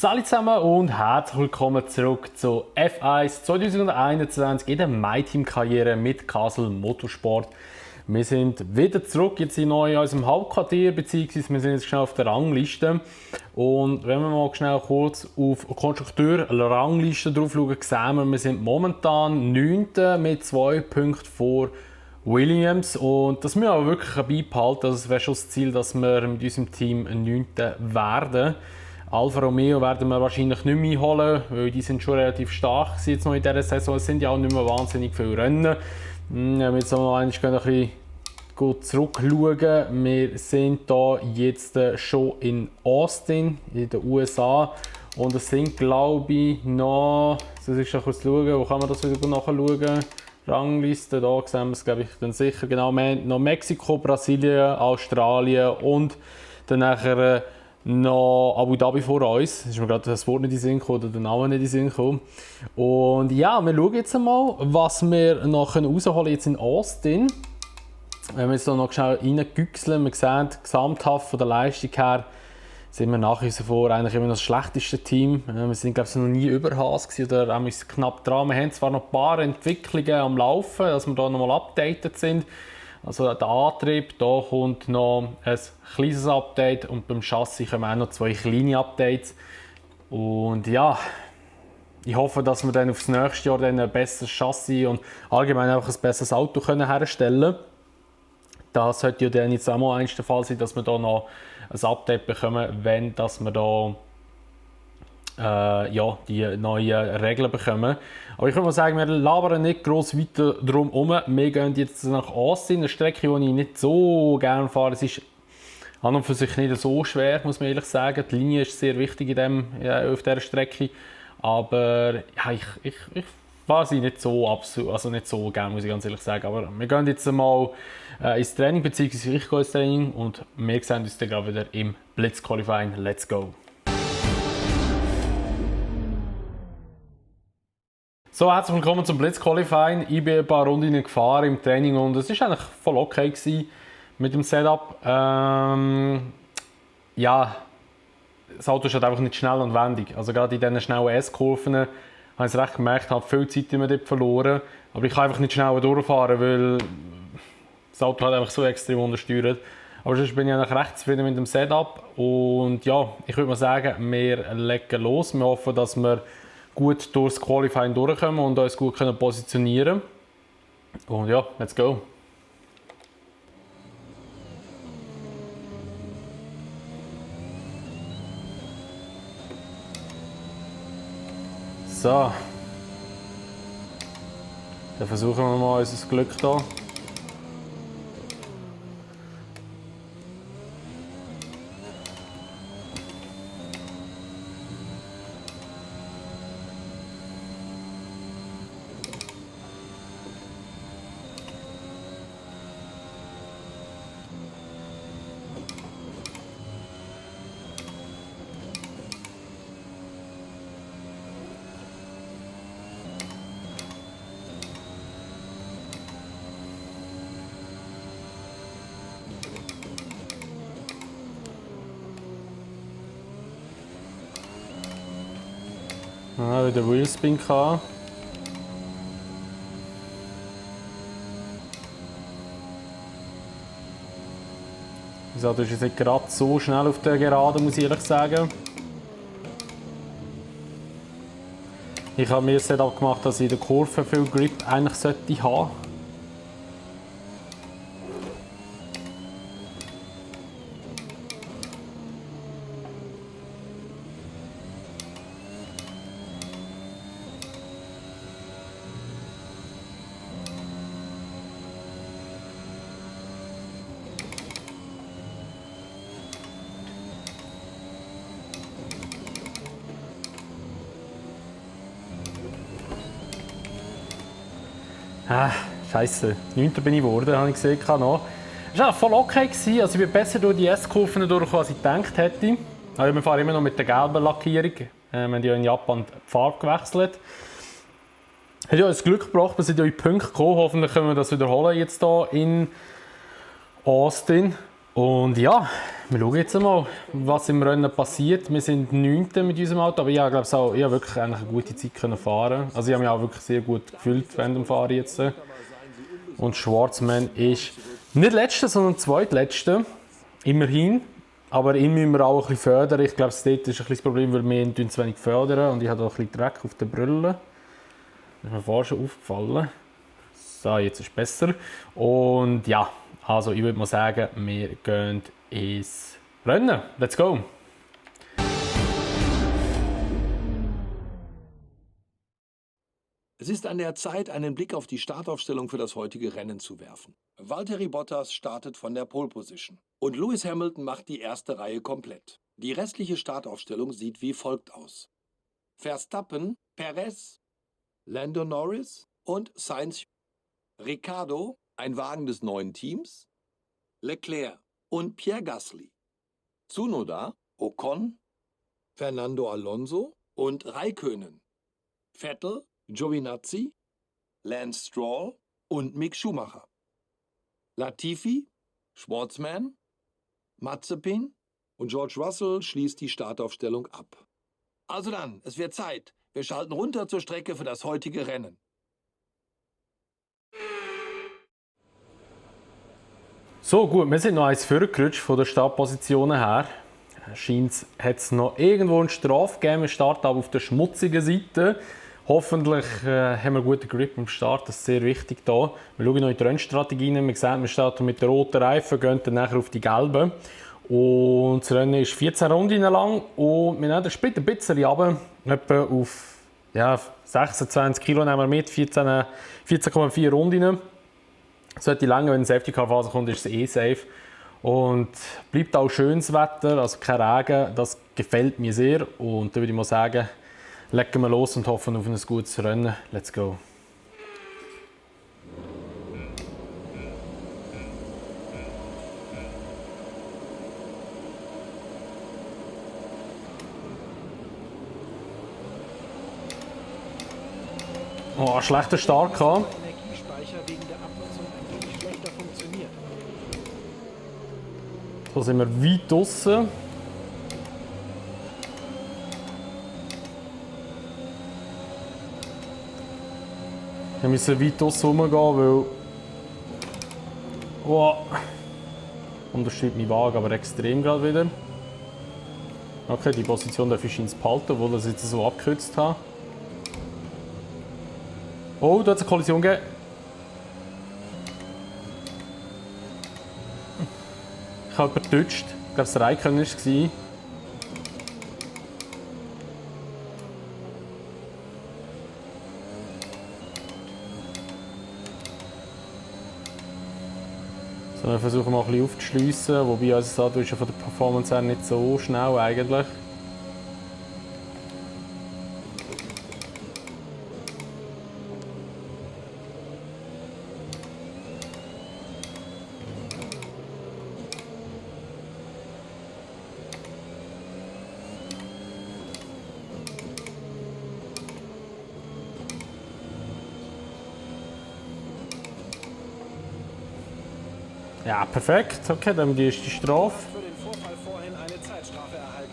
Salut zusammen und herzlich willkommen zurück zu F1 2021 in der MyTeam-Karriere mit Castle Motorsport. Wir sind wieder zurück jetzt in unserem Hauptquartier, beziehungsweise wir sind jetzt schnell auf der Rangliste. Und wenn wir mal schnell kurz auf die Konstrukteur-Rangliste drauf schauen, sehen wir sind momentan 9. mit 2 Punkten vor Williams. Und das müssen wir aber wirklich beibehalten. Also es wäre schon das Ziel, dass wir mit unserem Team 9. werden. Alfa Romeo werden wir wahrscheinlich nicht mehr einholen, weil die sind schon relativ stark jetzt noch in dieser Saison. Es sind ja auch nicht mehr wahnsinnig viele Rennen. Wenn wir jetzt noch ein bisschen gut zurückschauen, wir sind hier jetzt schon in Austin, in den USA. Und es sind, glaube ich, noch, das ist noch kurz schauen, wo kann man das wieder nachschauen? Rangliste, da sehen wir es, glaube ich, dann sicher. Genau, wir haben noch Mexiko, Brasilien, Australien und dann nachher noch Abu Dhabi vor uns. Das ist mir gerade das Wort nicht in den Sinn gekommen, oder der Name nicht in den Sinn gekommen. Und ja, wir schauen jetzt einmal, was wir noch rausholen jetzt in Austin. Wenn wir jetzt noch schnell reingüchseln, wir sehen, gesamthaft von der Leistung her sind wir nach wie vor eigentlich immer noch das schlechteste Team. Wir sind, glaube ich, noch nie über Haas gewesen, oder auch knapp dran. Wir haben zwar noch ein paar Entwicklungen am Laufen, dass wir da nochmal updated sind. Also der Antrieb, da kommt noch ein kleines Update und beim Chassis kommen auch noch 2 kleine Updates. Und ja, ich hoffe, dass wir dann aufs nächste Jahr dann ein besseres Chassis und allgemein einfach ein besseres Auto herstellen können. Das sollte ja dann jetzt auch mal der Fall sein, dass wir da noch ein Update bekommen, wenn dass wir da die neuen Regeln bekommen. Aber ich würde mal sagen, wir labern nicht gross weiter drum herum. Wir gehen jetzt nach Austin, eine Strecke, die ich nicht so gerne fahre. Es ist an und für sich nicht so schwer, muss man ehrlich sagen. Die Linie ist sehr wichtig auf dieser Strecke. Aber ja, ich fahre sie nicht so absolut, also nicht so gerne, muss ich ganz ehrlich sagen. Aber wir gehen jetzt mal ins Training, beziehungsweise ich gehe ins Training und wir sehen uns dann gerade wieder im Blitz Qualifying. Let's go! So, herzlich willkommen zum Blitz Qualifying. Ich bin ein paar Runden gefahren im Training und es war eigentlich voll okay gewesen mit dem Setup. Ja, das Auto ist halt einfach nicht schnell und wendig. Also gerade in diesen schnellen S-Kurven habe ich es recht gemerkt, ich habe viel Zeit immer dort verloren. Aber ich kann einfach nicht schneller durchfahren, weil das Auto halt einfach so extrem untersteuert. Aber sonst bin ich eigentlich recht zufrieden mit dem Setup. Und ja, ich würde mal sagen, wir legen los. Wir hoffen, dass wir gut durchs Qualifying durchkommen und uns gut positionieren können. Und ja, let's go! So. Dann versuchen wir mal unser Glück hier. Wieder Wheelspin gehabt. Das Auto ist jetzt nicht gerade so schnell auf der Gerade, muss ich ehrlich sagen. Ich habe mir das Setup gemacht, dass ich in der Kurve viel Grip eigentlich sollte haben. Scheiße, 9. bin ich geworden, habe ich gesehen. Es war voll okay. Also ich bin besser durch die S-Kurven durch, als ich gedacht hätte. Also wir fahren immer noch mit der gelben Lackierung. Wir haben ja in Japan die Farbe gewechselt. Hat ja uns Glück gebracht, wir sind ja in die Punkte gekommen. Hoffentlich können wir das wiederholen jetzt hier in Austin. Und ja, wir schauen jetzt mal, was im Rennen passiert. Wir sind 9. mit unserem Auto, aber ich glaube auch, ich habe wirklich eigentlich eine gute Zeit können fahren. Also ich habe mich auch wirklich sehr gut gefühlt während dem Fahren jetzt. Und Schwarzmann ist nicht Letzter, sondern Zweitletzter. Immerhin. Aber ihn müssen wir auch ein bisschen fördern. Ich glaube, dort ist ein bisschen das Problem, weil wir zu wenig fördern und ich habe auch ein bisschen Dreck auf den Brüllen. Das ist mir vorher schon aufgefallen. So, jetzt ist es besser. Und ja, also ich würde mal sagen, wir gehen ins Rennen. Let's go! Es ist an der Zeit, einen Blick auf die Startaufstellung für das heutige Rennen zu werfen. Valtteri Bottas startet von der Pole Position und Lewis Hamilton macht die erste Reihe komplett. Die restliche Startaufstellung sieht wie folgt aus: Verstappen, Perez, Lando Norris und Sainz, Ricciardo, ein Wagen des neuen Teams, Leclerc und Pierre Gasly, Tsunoda, Ocon, Fernando Alonso und Räikkönen, Vettel, Giovinazzi, Lance Stroll und Mick Schumacher, Latifi, Schwartzman, Mazepin und George Russell schließt die Startaufstellung ab. Also dann, es wird Zeit. Wir schalten runter zur Strecke für das heutige Rennen. So gut, wir sind noch eins vorgerutscht von den Startpositionen her. Scheint hat es noch irgendwo eine Strafe gegeben. Wir starten aber auf der schmutzigen Seite. Hoffentlich haben wir einen guten Grip am Start, das ist sehr wichtig hier. Wir schauen noch in die Rennstrategie rein. Wir sehen, wir starten mit den roten Reifen, gehen dann nachher auf die gelben. Und das Rennen ist 14 Runden lang und wir nehmen den Sprit ein bisschen runter, etwa auf 26 Kilo nehmen wir mit, 14,4 Runden. Sollte lange, wenn eine Safety Car Phase kommt, ist es eh safe. Und bleibt auch schönes Wetter, also kein Regen, das gefällt mir sehr. Und da würde ich mal sagen, legen wir los und hoffen auf ein gutes Rennen. Let's go! Oh, schlechter Start gehabt. Da sind wir weit draussen. Wir müssen weit draussen rumgehen, weil... Oh. Unterschreibt mein Wagen aber extrem gerade wieder. Okay, die Position darf ich behalten, obwohl ich es jetzt so abgekürzt habe. Oh, da hat es eine Kollision gegeben. Ich habe jemanden getutscht. Ich glaube, es war Räikkönen war es. So, wir versuchen mal ein bisschen aufzuschliessen, wobei unser Auto ist ja von der Performance her nicht so schnell eigentlich. Ja, perfekt. Okay, dann die erste Strafe. Für den Vorfall vorhin eine Zeitstrafe erhalten.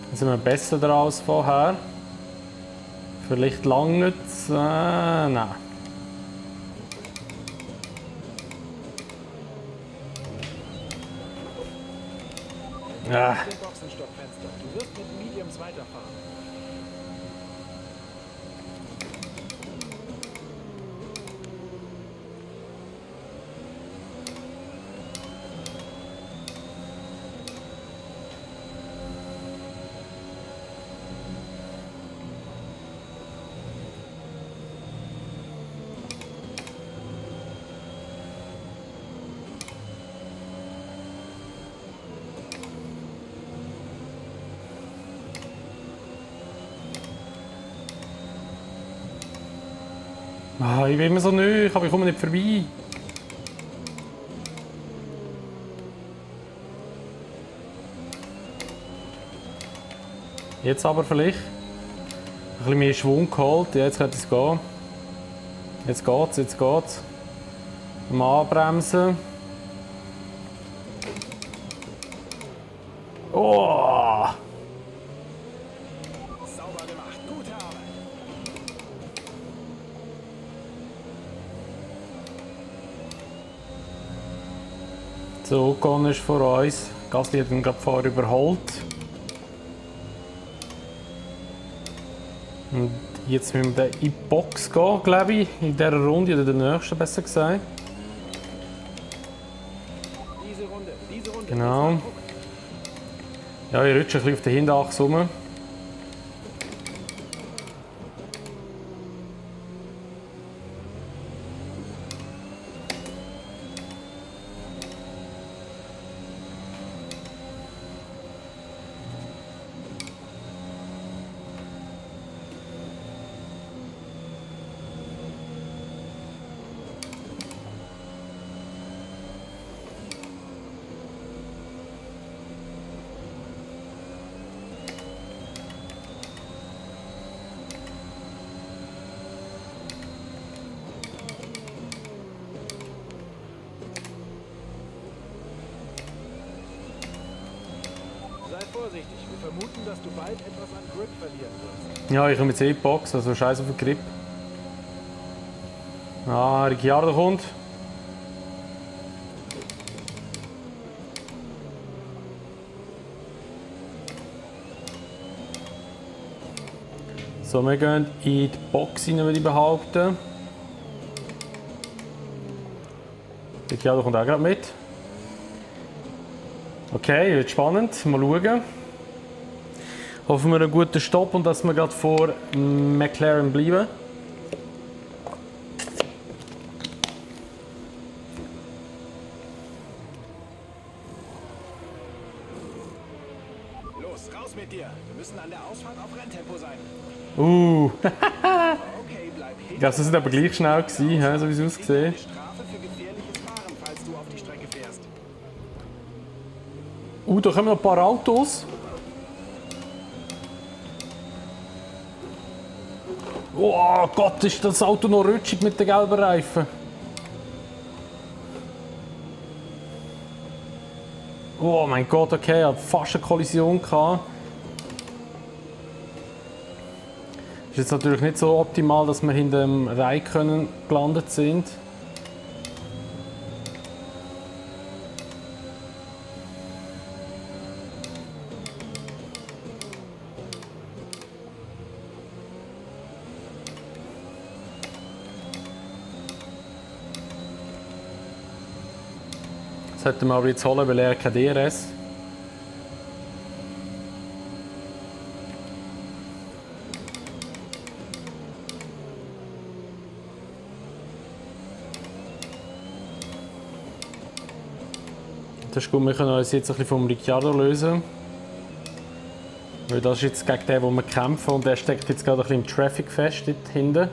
Dann sind wir besser dran als vorher. Vielleicht lang nicht. Nein. Ja. Dem Boxenstockfenster. Du wirst mit Mediums weiterfahren. Ah, ich bin immer so neu, aber ich komme nicht vorbei. Jetzt aber vielleicht. Ein bisschen mehr Schwung geholt. Ja, jetzt könnte es gehen. Jetzt geht's, jetzt geht's. Mal anbremsen. Oh! Sauber gemacht. Gute Arbeit. So, Ocon ist vor uns. Gasly hat ihn gerade vorher überholt. Und jetzt müssen wir in die Box gehen, glaube ich. In dieser Runde oder der nächsten, besser gesagt. Diese Runde. Genau. Ja, ich rutsche ein bisschen auf der Hinterachse rum. Sei vorsichtig. Wir vermuten, dass du bald etwas an Grip verlieren wirst. Ja, ich komme jetzt in die Box, also scheiß auf den Grip. Ah, Ricciardo kommt. So, wir gehen in die Box rein, würde ich behaupten. Ricciardo kommt auch gerade mit. Okay, wird spannend. Mal schauen. Hoffen wir einen guten Stopp und dass wir gerade vor McLaren bleiben. Los, raus mit dir. Wir müssen an der Ausfahrt auf Renntempo sein. Okay, bleib hinten. Das ist aber gleich schnell gewesen, so wie es aussieht. Eine Strafe für gefährliches Fahren, falls du auf die Strecke fährst. Da kommen noch ein paar Autos. Oh Gott, ist das Auto noch rutschig mit den gelben Reifen. Oh mein Gott, okay, ich hatte fast eine Kollision gehabt. Ist jetzt natürlich nicht so optimal, dass wir hinter dem Räikkönen gelandet sind. Das sollten wir aber jetzt holen, weil er kein DRS. Das ist gut, wir können uns jetzt ein bisschen vom Ricciardo lösen. Weil das ist jetzt gegen den, wo wir kämpfen, und der steckt jetzt gerade ein bisschen im Traffic fest dort hinten.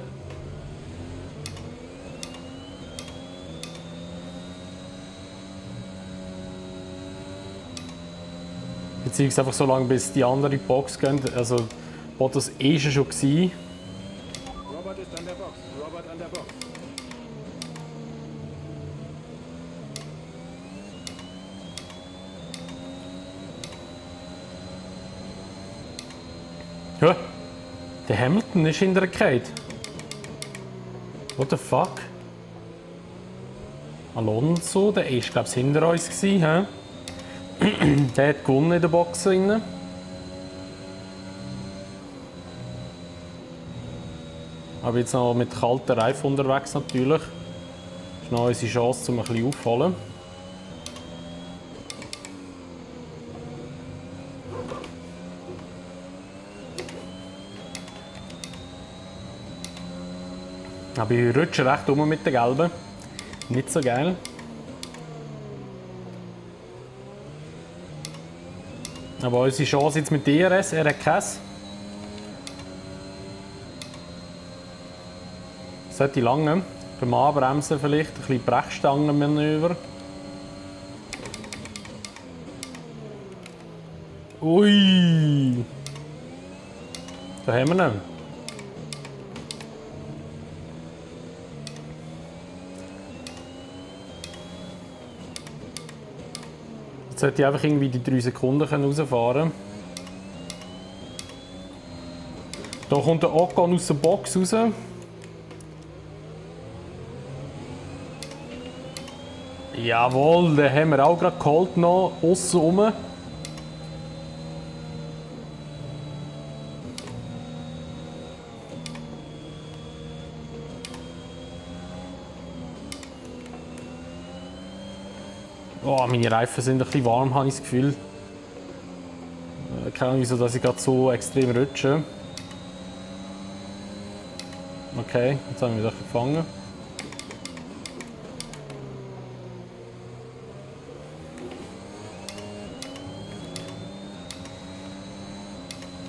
Beziehungsweise einfach so lange, bis die andere Box gehen. Also Bottas war schon gewesen. Robert ist an der Box. Robert an der Box. Ja, der Hamilton ist hinter der Kate. What the fuck? Alonso, der war glaube ich hinter uns gewesen, Der hat gewonnen in der Box drin. Aber jetzt noch mit kalten Reifen unterwegs natürlich. Das ist noch unsere Chance, um ein bisschen aufzuholen. Aber ich rutsche recht um mit den Gelben. Nicht so geil. Aber unsere Chance jetzt mit DRS, er hat keins. Sollte lange. Beim Anbremsen vielleicht, ein bisschen Brechstangenmanöver. Ui! Da haben wir ihn. Jetzt sollte ich einfach irgendwie die 3 Sekunden rausfahren können. Da kommt der Ocon aus der Box raus. Jawohl, den haben wir auch gerade geholt noch, aussen rum. Oh, meine Reifen sind ein bisschen warm, habe ich das Gefühl. Keine Ahnung, wieso dass ich gerade so extrem rutsche. Okay, jetzt haben wir wieder gefangen.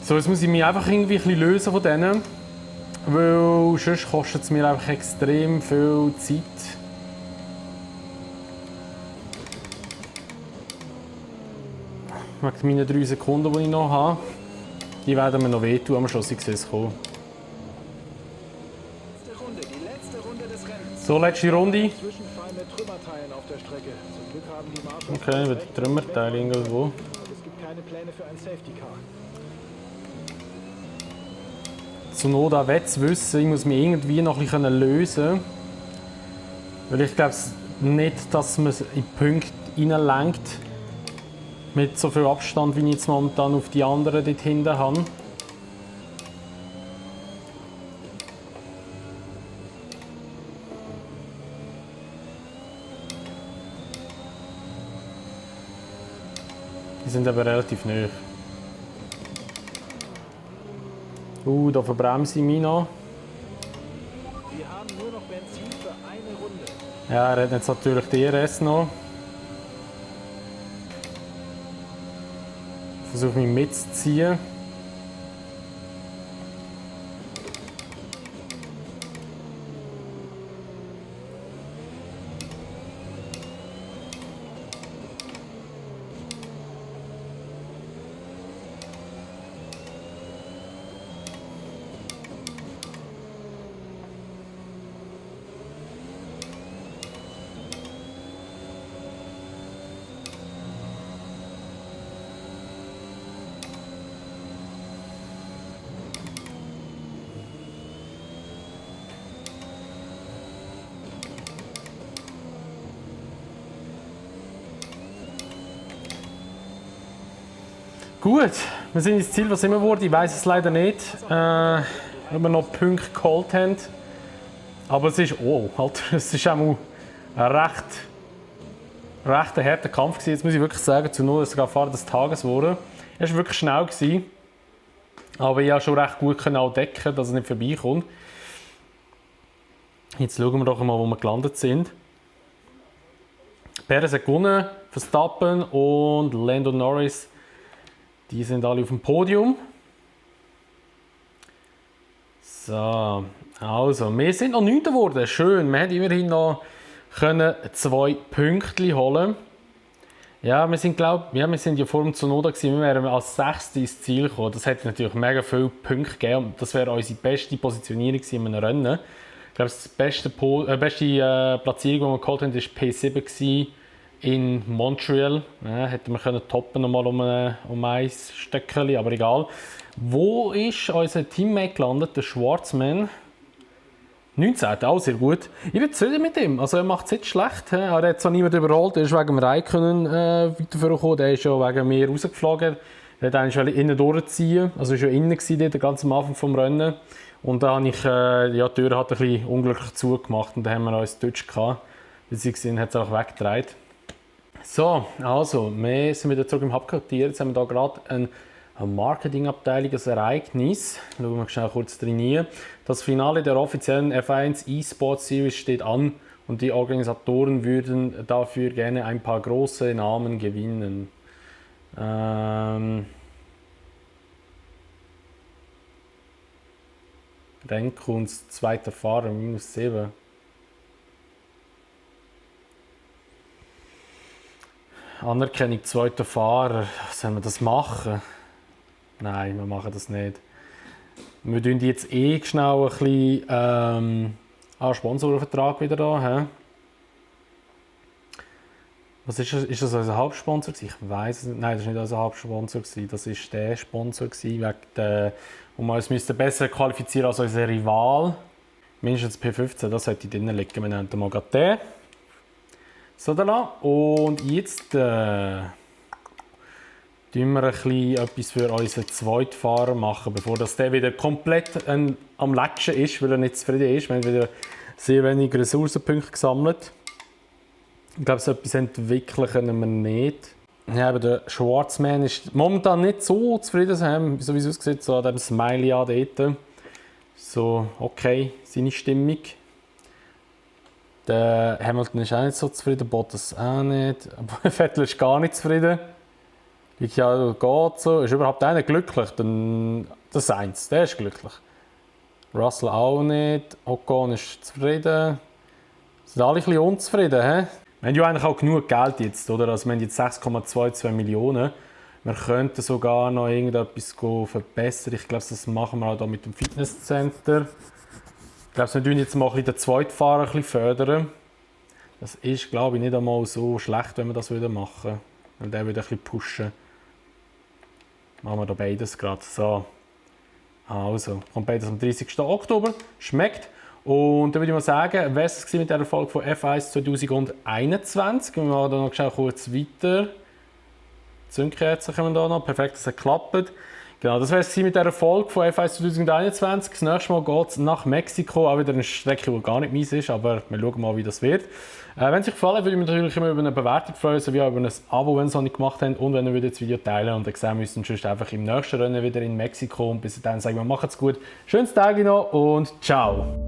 So, jetzt muss ich mich einfach irgendwie ein bisschen lösen von denen, weil sonst kostet es mir einfach extrem viel Zeit. Wegen meinen 3 Sekunden, die ich noch habe, die werden mir noch wehtun am Schluss, ich sehe es kommen. Die letzte Runde des Rennens. So, letzte Runde. Zwischenfallende Trümmerteilen auf der Strecke. Zum Glück haben die Marshals Okay, wird die Trümmerteile irgendwo. und es gibt keine Pläne für ein Safety Car. Tsunoda will es wissen, ich muss mich irgendwie noch ein bisschen lösen. Weil ich glaube nicht, dass man es in die Punkte reinlenkt. Mit so viel Abstand, wie ich jetzt momentan auf die anderen dort hinten habe. Die sind aber relativ nahe. Da verbremse ich mich noch. Wir haben nur noch Benzin für eine Runde. Ja, er hat jetzt natürlich DRS noch. Ich versuche mich mitzuziehen. Gut, wir sind ins Ziel, was immer wurde. Ich weiß es leider nicht, ob wir noch Punkte geholt haben. Aber es ist, es ist auch mal ein recht harter Kampf gewesen. Jetzt muss ich wirklich sagen, zu Null ist sogar Fahrer des Tages geworden. Er war wirklich schnell gewesen, aber ich konnte schon recht gut auch decken, dass er nicht vorbeikommt. Jetzt schauen wir doch mal, wo wir gelandet sind. Perez hat gewonnen, Verstappen und Lando Norris. Die sind alle auf dem Podium. So, also, wir sind noch 9. geworden. Schön, wir haben immerhin noch 2 Punkte holen. Ja, wir sind ja vor dem Tsunoda gewesen, wir wären als 6. ins Ziel gekommen. Das hätte natürlich mega viele Punkte gegeben und das wäre unsere beste Positionierung in einem Rennen. Ich glaube, die beste Platzierung, die wir geholt haben, war P7 gewesen. In Montreal. Ja, hätten wir können toppen nochmal um ein Stückchen, aber egal. Wo ist unser Teammate gelandet, der Schwarzman? 19. Auch sehr gut. Ich bin zufrieden mit ihm. Also er macht es nicht schlecht. Er hat zwar niemand überholt, er ist wegen dem Raikkonen weitergekommen. Der ist ja wegen mir rausgeflogen. Er wollte eigentlich innen durchziehen. Also er war schon innen dort, ganz am Anfang des Rennens. Und da habe ich die Tür hat ein bisschen unglücklich zugemacht und da haben wir uns Deutsch gehabt. Wie Sie gesehen, hat es auch weggedreht. So, also, wir sind wieder zurück im Hauptquartier. Jetzt haben wir hier gerade eine Marketingabteilung, ein Ereignis. Schauen wir schnell kurz rein. Das Finale der offiziellen F1 eSports Series steht an und die Organisatoren würden dafür gerne ein paar große Namen gewinnen. Rennkunst, zweiter Fahrer, -7. Anerkennung zweiter Fahrer. Sollen wir das machen? Nein, wir machen das nicht. Wir tun jetzt schnell ein bisschen Sponsorenvertrag wieder da. He? Was ist das? Ist das unser Hauptsponsor? Ich weiß es nicht. Nein, das war nicht unser Hauptsponsor. Das war der Sponsor, wegen der, wo wir uns besser qualifizieren als unser Rival. Mindestens P15, das sollte drin liegen. Wir nehmen mal gerade den. So, da lang. Und jetzt tun wir etwas für unseren Zweitfahrer machen, bevor der wieder komplett am Latschen ist, weil er nicht zufrieden ist. Wir haben wieder sehr wenig Ressourcenpunkte gesammelt. Ich glaube, so etwas entwickeln können wir nicht. Ja, aber der Schwarzman ist momentan nicht so zufrieden, so wie es aussieht, so an dem Smiley an dort. So, okay, seine Stimmung. Der Hamilton ist auch nicht so zufrieden, Bottas auch nicht. Aber Vettel ist gar nicht zufrieden. Ja, geht so. Ist überhaupt einer glücklich? Dann das Sainz, der ist glücklich. Russell auch nicht. Ocon ist zufrieden. Sind alle ein bisschen unzufrieden, hä? Wir haben ja eigentlich auch genug Geld jetzt, oder? Also wir haben jetzt 6,22 Millionen. Wir könnten sogar noch irgendetwas verbessern. Ich glaube, das machen wir auch hier mit dem Fitnesscenter. Ich glaube, wir fördern jetzt mal den Zweitfahrer ein bisschen fördern. Das ist, glaube ich, nicht einmal so schlecht, wenn wir das machen würden. Weil der würde ein bisschen pushen. Machen wir da beides gerade. So. Also, kommt beides am 30. Oktober. Schmeckt. Und dann würde ich mal sagen, wer es mit der Folge von F1 2021. Wir machen dann noch kurz weiter. Zündkerzen kommen da noch. Perfekt, das hat geklappt. Genau, das wäre es mit dieser Folge von F1 2021. Das nächste Mal geht es nach Mexiko. Auch wieder eine Strecke, die gar nicht meins ist, aber wir schauen mal, wie das wird. Wenn es euch gefallen hat, würde ich mich natürlich immer über eine Bewertung freuen, sowie auch über ein Abo, wenn ihr es noch nicht gemacht habt. Und wenn ihr das Video teilen und dann sehen wir uns sonst einfach im nächsten Rennen wieder in Mexiko. Und bis dahin sagen wir, macht's gut. Schönes Tag noch und ciao!